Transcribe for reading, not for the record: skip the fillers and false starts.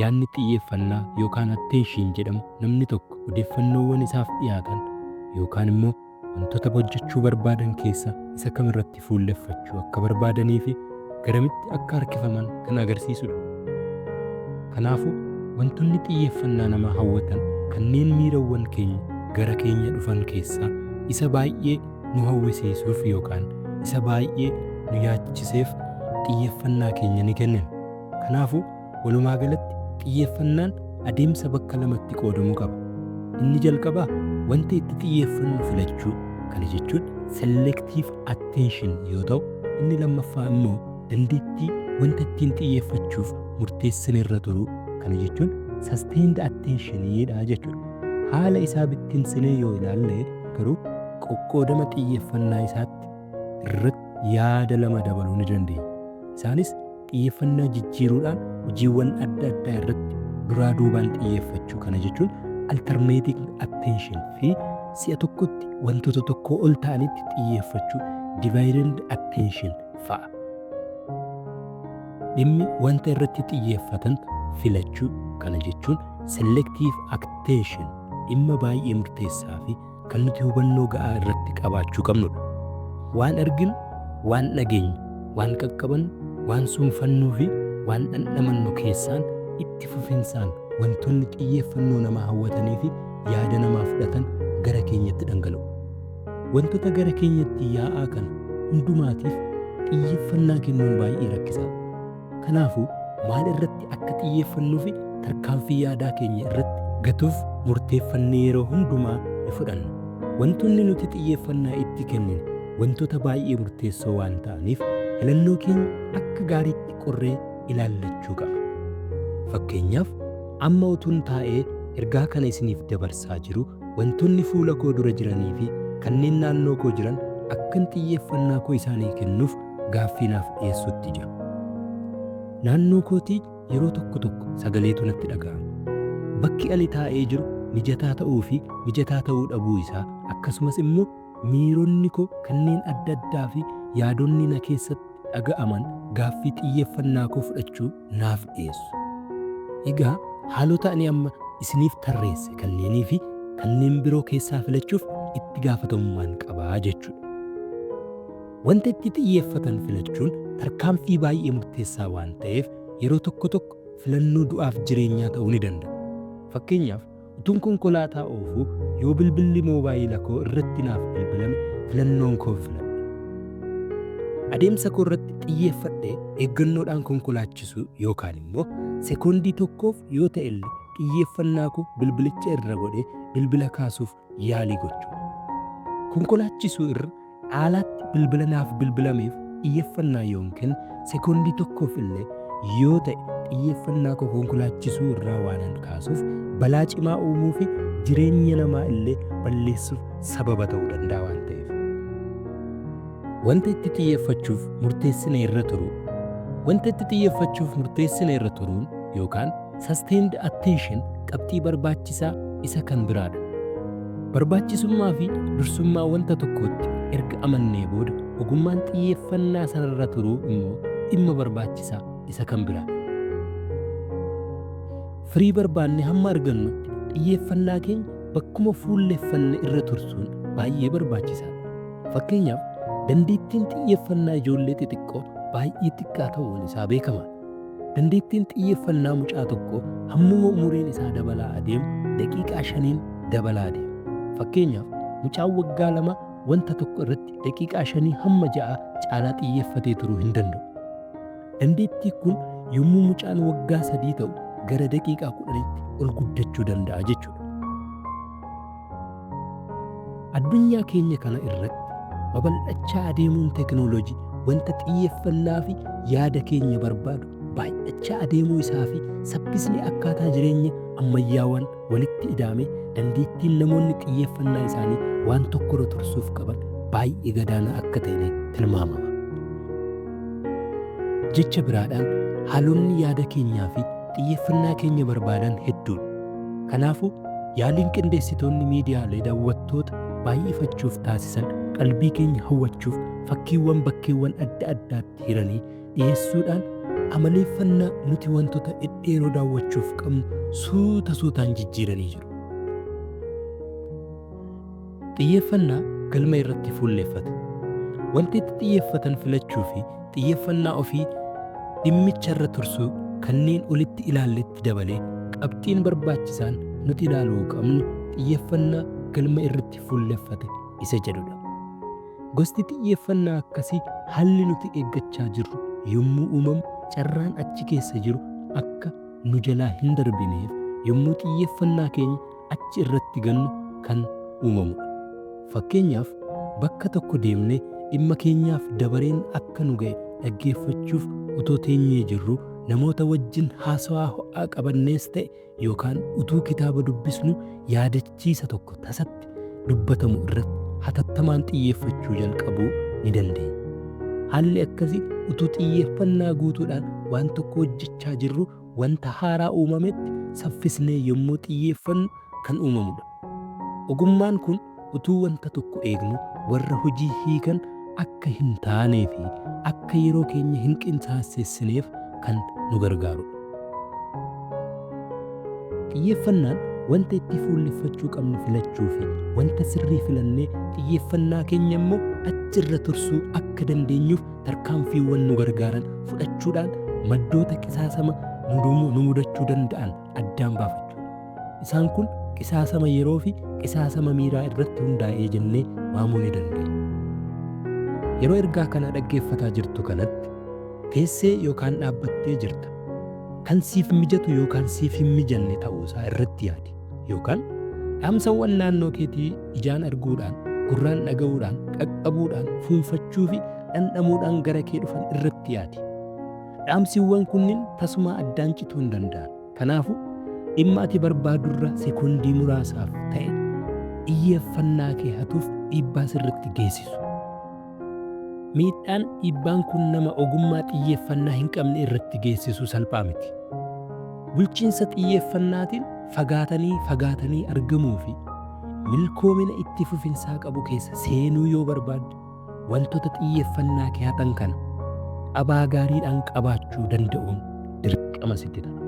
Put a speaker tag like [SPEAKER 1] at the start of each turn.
[SPEAKER 1] Yaadni xiyyeeffannaa yookaan attention jedhamu namni tokko odeeffannoowwan isaaf dhiyaatan yookaan immoo wantoota hojjechuu barbaadan keessaa isa kamirratti fuulleffachuu akka barbaadanii fi garamitti akka harkifaman kan agarsiisudha. Kanaafuu wantoonni xiyyeeffannaa namaa hawwatan kanneen miirawwan keenya gara keenya dhufan keessaa isa baay'ee nu hawwisiisuuf yookaan isa baay'ee nu yaachiseef xiyyeeffannaa keenya ni kennina. Kanaafuu walumaa galatti xiyyeeffannaan adeemsa bakka lamatti qoodamuu qaba. Inni jalqabaa wanta itti xiyyeeffannu filachuu, kana jechuun selective attention yoo ta'u, inni lammaffaa immoo dandeettii wanta ittiin xiyyeeffachuuf murteessine irra turuu, kana jechuun sustained attention dha jechuudha. Haala isaa bittinsinee yoo ilaalle garuu qoqqoodama xiyyeeffannaa isaatti irratti yaada lama dabaluu ni dandeenya. Isaanis xiyyeeffannaa jijjiiruudhaan hojiiwwan adda addaa irratti duraa duubaan xiyyeeffachuu, kana jechuun alternating attention, fi si'a tokkotti wantoota tokkoo ol ta'anitti xiyyeeffachuu, divided attention fa'a. Dhimmi wanta irratti xiyyeeffatan filachuu, kana jechuun selective attention, dhimma baay'ee murteessaa fi kan nuti hubannoo ga'aa irratti qabaachuu qabnudha. Waan arginu, waan dhageenyu, waan qaqqabannu, waan suunfannuu fi waan dhandhamannu keessaan itti fufinsaan wantoonni xiyyeeffannoo namaa hawwatanii fi yaada namaa fudhatan gara keenyatti dhangala'u. Wantoota gara keenyatti yaa'aa kana hundumaatiif xiyyeeffannaa kennuun baay'ee rakkisaadha. Kanaafuu maal irratti akka xiyyeeffannuu fi tarkaanfii yaadaa keenya irratti gatuuf murteeffannee yeroo hundumaa ni fudhanna. Wantoonni nuti xiyyeeffannaa itti kennine wantoota baay'ee murteessoo waan ta'aniif filannoo keenya akka gaariitti qorree ilaallachuu qabna. Fakkeenyaaf, amma utuun taa'ee ergaa kana isiniif dabarsaa jiru, wantoonni fuula koo dura jiranii fi kanneen naannoo koo jiran akkan xiyyeeffannaa koo isaanii kennuuf gaaffii naaf dhiyeessutti jiru. Naannoo kootii yeroo tokko tokko sagaleetu natti dhaga'ama. Bakki ani taa'ee jiru mijataa ta'uu fi mijataa ta'uu dhabuu isaa, akkasumas immoo miironni koo kanneen adda addaa fi yaadonni na keessatti dhaga'aman gaaffii xiyyeeffannaa koo fudhachuu naaf dhiyeessu. Egaa haalota ani amma isiniif tarreesse kanneenii fi kanneen biroo keessaa filachuuf itti gaafatamummaan qabaa jechuudha. Wanta itti xiyyeeffatan filachuun tarkaanfii baay'ee murteessaa waan ta'eef yeroo tokko tokko filannoo du'aaf jireenyaa ta'uu ni danda'a. Fakkeenyaaf, utuun konkolaataa oofuu yoo bilbilli moobaayila koo irratti naaf bilbilame filannoon koo filadha. Adeemsa koo irratti xiyyeeffadhee eeggannoodhaan konkolaachisuu yookaan immoo sekoondii tokkoof yoo ta'e illee xiyyeeffannaa koo bilbilicha irra godhee bilbila kaasuuf yaalii gochuu. Konkolaachisuu irra caalaatti bilbila naaf bilbilameef xiyyeeffannaa yoon kenne, sekoondii tokkoof illee yoo ta'e xiyyeeffannaa koo konkolaachisuu irraa waanan kaasuuf balaa cimaa uumuu fi jireenya namaa illee balleessuuf sababa ta'uu danda'a waan ta'eef. Wanta itti xiyyeeffachuuf murteessine irra turuu. Wanta itti xiyyeeffachuuf murteessine irra turuun yookaan sustained attention qabxii barbaachisaa isa kan biraadha. Barbaachisummaa fi dursummaa wanta tokkootti erga amannee booda ogummaan xiyyeeffannaa sanarra turuu immoo dhimma barbaachisaa isa kan biraadha. Firii barbaanne hamma argannutti xiyyeeffannaa keenya bakkuma fuulleffanne irra tursuun baay'ee barbaachisaadha. Fakkeenyaaf, dandeettiin xiyyeeffannaa ijoollee xixiqqoo baay'ee xiqqaa ta'uun isaa beekamaadha. Dandeettiin xiyyeeffannaa mucaa tokkoo hammuma umuriin isaa dabalaa adeemu daqiiqaa 5n dabalaa adeema. Fakkeenyaaf, mucaan waggaa 2 wanta tokko irratti daqiiqaa 5 hamma 6 caalaa xiyyeeffatee turuu hin danda'u. Dandeettii kun yommuu mucaan waggaa 3 ta'u gara daqiiqaa 10tti ol guddachuu danda'a jechuudha. Addunyaa keenya kana irratti babal'achaa adeemuun teknooloojii wanta xiyyeeffannaa fi yaada keenya barbaadu baay'achaa adeemuu isaa fi saffisni akkaataa jireenya ammayyaawaan walitti ida'amee dandeettiin namoonni xiyyeeffannaa isaanii waan tokkorra tursuuf qaban baay'ee gadaanaa akka ta'e tilmaamama. Jecha biraadhaan, haalonni yaada keenyaa fi xiyyeeffannaa keenya barbaadan hedduudha. Kanaafuu, yaaliin qindeessitoonni miidiyaalee daawwattoota baay'ifachuuf taasisan qalbii keenya hawwachuuf fakkiiwwan bakkeewwan adda addaatti hiranii dhiyeessuudhaan amaleeffannaa nuti wantoota dhedheeroo daawwachuuf qabnu suuta suutaan jijjiiranii jiru. Xiyyeeffannaa galma irratti fuulleffate. Wanti itti xiyyeeffatan filachuu fi xiyyeeffannaa ofii dhimmicha irra tursuu kanneen olitti ilaalletti dabalee qabxiin barbaachisaan nuti ilaaluu qabnu xiyyeeffannaa galma irratti fuulleffate isa jedhudha. Gosti xiyyeeffannaa akkasii haalli nuti eeggachaa jirru yommuu uumamu carraan achi keessa jiru akka nu jalaa hin darbineef yommuu xiyyeeffannaa keenya achi irratti gannu kan uumamudha. Fakkeenyaaf bakka tokko deemnee dhimma keenyaaf dabareen akka nu ga'e dhaggeeffachuuf utoo teenyee jirru namoota wajjin haasawaa ho'aa qabannees ta'e yookaan utuu kitaaba dubbisnu yaadachiisa tokko tasatti dubbatamu irratti hatattamaan xiyyeeffachuu jalqabuu ni dandeenya. Haalli akkasii utuu xiyyeeffannaa guutuudhaan waan tokko hojjechaa jirru wanta haaraa uumametti saffisnee yommuu xiyyeeffannu kan uumamudha. Ogummaan kun utuu wanta tokko eegnu warra hojii hiikan akka hin taanee fi akka yeroo keenya hin qinsaasessineef kan nu gargaarudha. Xiyyeeffannaan wanta itti fuulleffachuu qabnu filachuu fi wanta sirrii filannee xiyyeeffannaa keenya immoo achirra tursuu akka dandeenyuuf tarkaanfiiwwan nu gargaaran fudhachuudhaan maddoota qisaasama nu mudachuu danda'an addaan baafachuudha. Isaan kun qisaasama yeroo fi qisaasama miiraa irratti hundaa'ee jennee waamuu ni dandeenya. Yeroo ergaa kana dhaggeeffataa jirtu kanatti teessee yookaan dhaabbattee jirta. Kan siif mijatu yookaan siif hin mijanne ta'uusaa irratti yaadi. Yookaan dhaamsawwan naannoo keetii ijaan arguudhaan, gurraan dhaga'uudhaan, qaqqabuudhaan, fuunfachuu fi dhandhamuudhaan gara kee dhufan irratti yaadi. Dhaamsiiwwan kunniin tasuma addaan cituu hin danda'an. Kanaafuu dhimma ati barbaadurra sekoondii muraasaaf ta'e xiyyeeffannaa kee hatuuf dhiibbaa sirritti geessisu. Miidhaan dhiibbaan kun nama ogummaa xiyyeeffannaa hin qabne irratti geessisu salphaa miti. Bulchiinsa xiyyeeffannaatiin fagaatanii fagaatanii argamuu fi milkoomina itti fufinsaa qabu keessa seenuu yoo barbaadde wantoota xiyyeeffannaa kee hatan kana qabaa gaariidhaan qabaachuu danda'uun dirqama sitti ta'a.